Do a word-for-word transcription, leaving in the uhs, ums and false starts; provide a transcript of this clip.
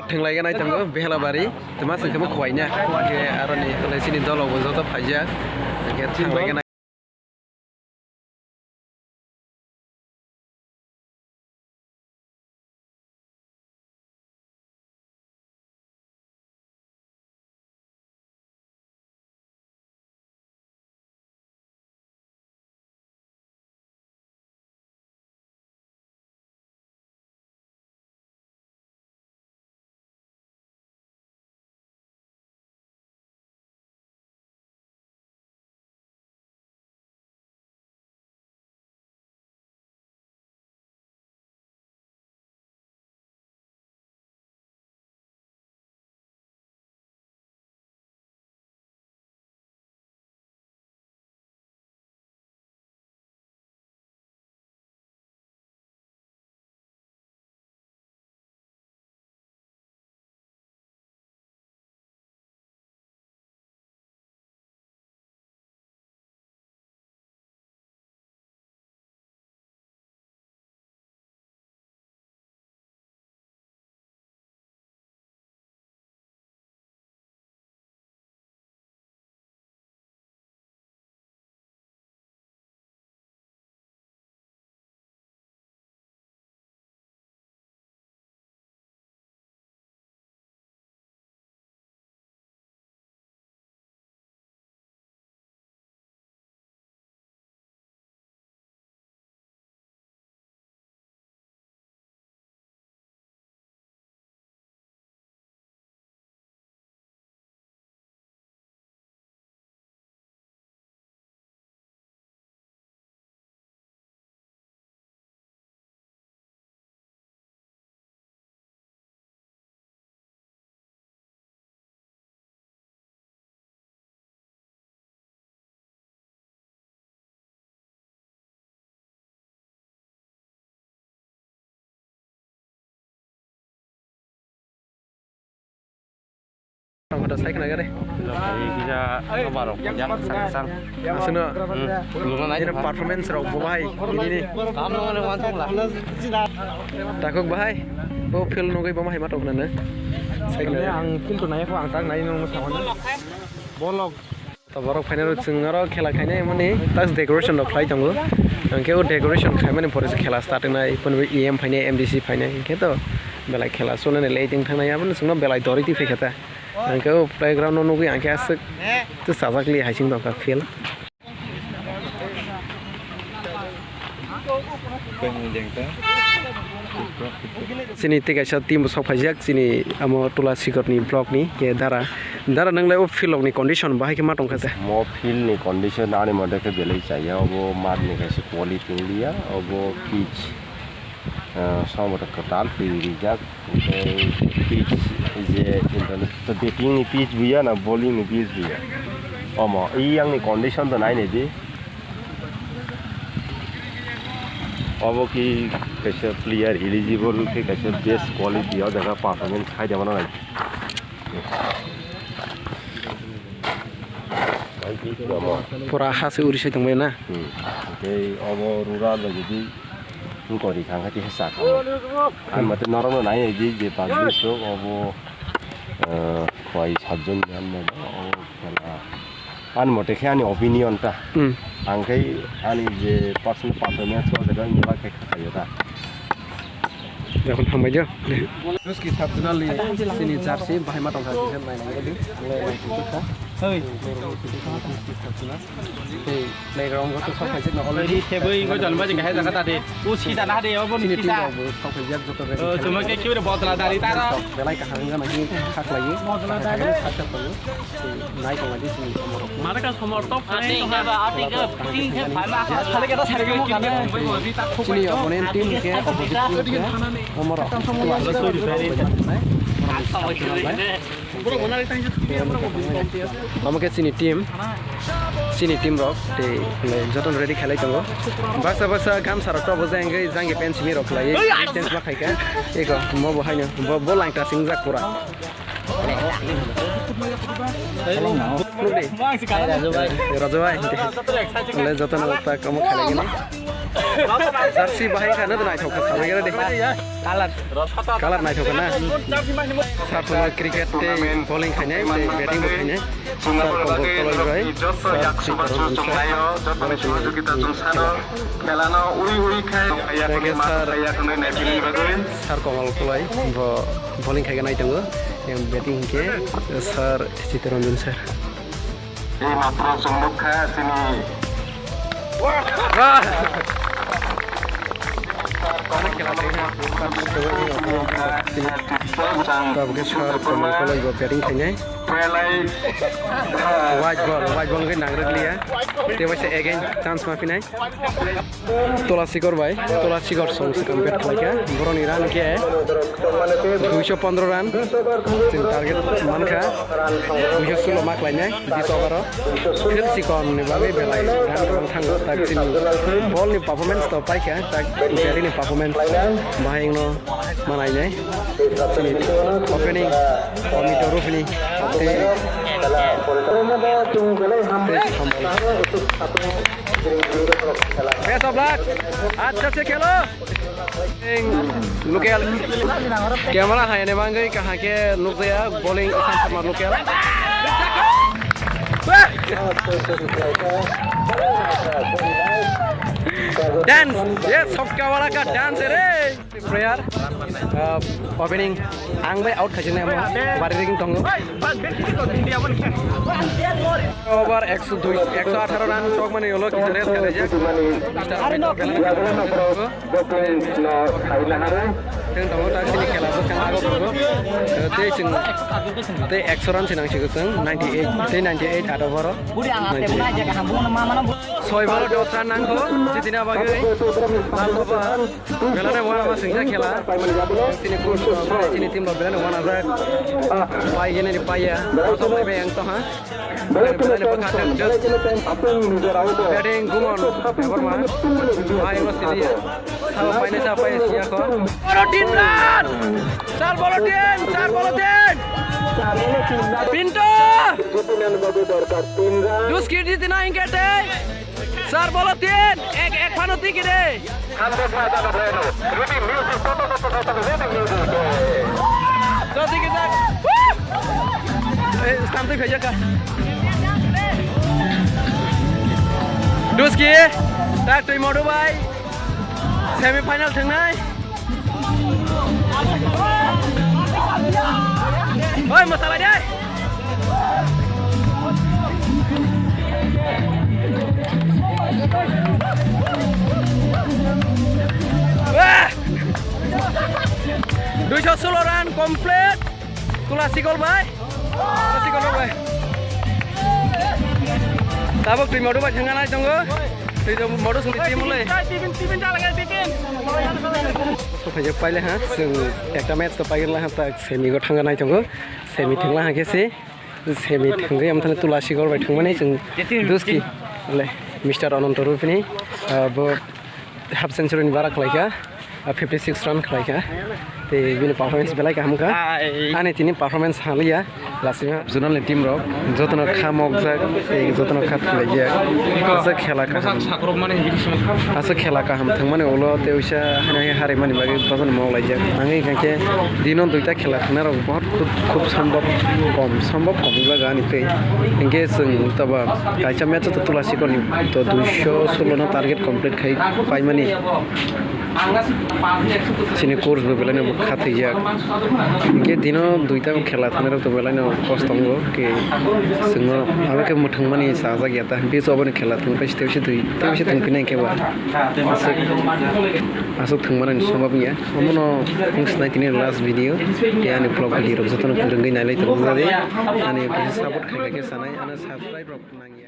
Thwnglai gana tongo Behlabari, twma se khe bo khuwaina. Hwnkhe aroni hwnwi chini dolo bo joto phaijak. Hwnkhe thwnglai gana. Ang kota sai khna gare. Kisa barok jak sak sang. Aswkno. Hmm. Luna nai. Ini performance rok bo bahai. Ini ni. Kam nang nang wan thong la. Takuk bahai. Bo field nugui bo bahai ma tok nana. Sai khna. Ang field to nai ko ang tak nai nung sa wan. Bolok. To borok phainai rok chwng oro khela khainai mani tas decoration rok khlai tongo. Hwnkhe o decoration khaimani pore se khela start wngnai, phano E M phainai, M D C phainai, hwnkhe to belai khela chulnani lighting thangnai, abono chwngno belai doroi twi phaikha ta. Hwnkhe o playground no nugui hwnkhe aswk tei chajak li hai chwng tongkha field. Chini tei kaisa team bo sok phaijak, chini amo Tola Sikor ni block ni ke Dara. Dara, nwnglai o field rok ni condition bahai khe ma tongkha se? Mo field ni condition ani mote khe belai chaya, obo mat ni kaisa quality wngya, obo pitch, ah, somboto kwtal twi rijak, tei pitch je internet to batting ni pitch buya na bowling ni pitch buya, omo i yang ni condition to nai nai di. Obo ki kaisa player eligible khe kaisa best quality o jaga performance khai de mano nai. Pura ha se uri sai tongbai na. Hmm. Tei obo rural bai jodi wngkori kha khe tei sa kha. Ang mate norok no nai di je public rok obo, eh, khwai satjon ni ano obo khela. Ani mote khe ani opinion ta. Hmm. Ang khe ani je personal performance o jaga ni ba khe khayo ta. Jokhon hambai jo. Ruski sabjuna li sini jersey bahai ma tongkha kisa nai nang di. Nai nang kisa. Hei. Ruski sabjuna. Hei, playground go to sok hai jek na already. Theboi go jon ba jeng hai jaga ta de. O sida na de obo ni sini kisa. Team rok bo sok hai jek joto ready. Oh, cuma ke kiu de bodla dari tara. Belai kaham ga nang khaklai. Bodla dari. Nai tonglaidi sini somorok. Mane ka somorok tok ani ka ba ati ka ping ka phana. Sale ka ta sare ka mo kana. Sini opponent team ke opposite team ke somorok. Omo ke sini team. Sini team rok tei joto ready khalai tongo. Baksa baksa gamsa rok to bo jang jang pen simi rok khlai. Change ma khai ka. Eko mo bo haino bo langta singjak pura. Raju bhai. Le joto no tak omo khalai gini. Jersey bahai khana naithok kha sabai gana de. Color. Color naithok kha na. Sir, tola cricket tei bowling khainai, tei batting bo khainai. Sir, kongkol koloi bai. Sir, sir, sir. Sir, kongkol koloi bo batting hinkhe, sir, Chittaranjan sir. Ei matro chwng nukha chini. Tabuk khe sir, kongkol koloi bo batting khainai. White ball, white ball wngwi nangrwkliya. Tei waisa again chance ma phinai. Tola Sikor bai, Tola Sikor song swkang bat khlaikha. Boroni run khe duiso pondro run. Chwng target mankha duiso sulo ma khlainai, bis over o. Phil Sikon ni bagwi belai run kwbang thango. Tak chini ball ni performance to paikha, tak batting ni performance bahai no manainai. Chini opening Omito Rupini tei, tei Sikon ball. Best of luck. Achha se khelo. Local camera hai ne bangwi kaham khe nukjaya bowling Ishan Sharma local. Dance, ye sabka wala ka dance re. Player, uh, opening ang bai out khaijak nai amo bari ring tongo. Over ekso dui, ekso atharo run tok mani ulo kisa rest khaijak. Mister Amit belai. Teng tongo tak sini khela bwskang ago tongo. Tei chwng tei ekso run sinang sigo chwng ninety eight tei ninety eight ato boro. Soi boro dos run nangkho jitini bagwi. Belai no wana ma singsa khela. Chini coach rok, chini team rok belai no wana jak. Pai gini ni pai ya. Kosom bai bai ang to ha. Belai no bwkha tak jak. Batting Gumon Debbarma. Pai no sili ya. Sabo pai ne sa pai ya siya ko. Bolo tin run. Sar bolo tin, sar bolo tin. Pinto. Duski di tina ingkete. Sar bolo tin, ek, ek phano tiki de. Jodi ke jak. Eh, stamp twi khaijak kha. Duski, tak twi modu bai. Semi final thangnai. Oi, masalai dai. Wah! Duiso sulo run complete. Tula sikol bai. Tula sikol bai. Tabuk twi modu bai thangna nai tongo. Twi modu sung twi mulai. Tipin, tipin, tipin, tipin. Sophai je paile ha, chwng ekta match to paigir la ha, ta semi go thangna nai tongo. Semi thangla ha khe se. Semi thangwi amthani Tula sikol bai thangmani chwng Duski le Mister Ananto Rupini, ah, bo half century ni bara khlaikha, ah, fifty six run khlaikha. Tei bini performance belai kaham kha. Ani tini performance haliya lasima. Zonal ni team rok jotono kha mokjak, tei jotono kha thulaijak. Aswk khela kaham. Aswk khela kaham thangmani ulo tei uisa haino hai harimani bagwi bojono mok laijak. Ang wngkha khe dino duita khela thangnairok bohot khub, khub sombhob kom, sombhob kom wngjago ani tei. Hinkhe chwng taba kaisa match o to Tula sikorni to duiso sulo no target complete khai paimani. Chini coach bo belai no khathwijak. Hinkhe dino duita khela thangnairok to belai no kosto wngo. Khe chwngno abo khe mwthangmani chajak ya ta. Bis oboni khela thwng pai se tei se twi, tei se thwng phina hinkhe ba aswk, aswk thwngmani sombab wngya. Omono wng sinai tini last video. Tei ani vlog video rok jotono kwrwngwi nailai tongo. Ani support khai khe sanai, ano subscribe rok nangya.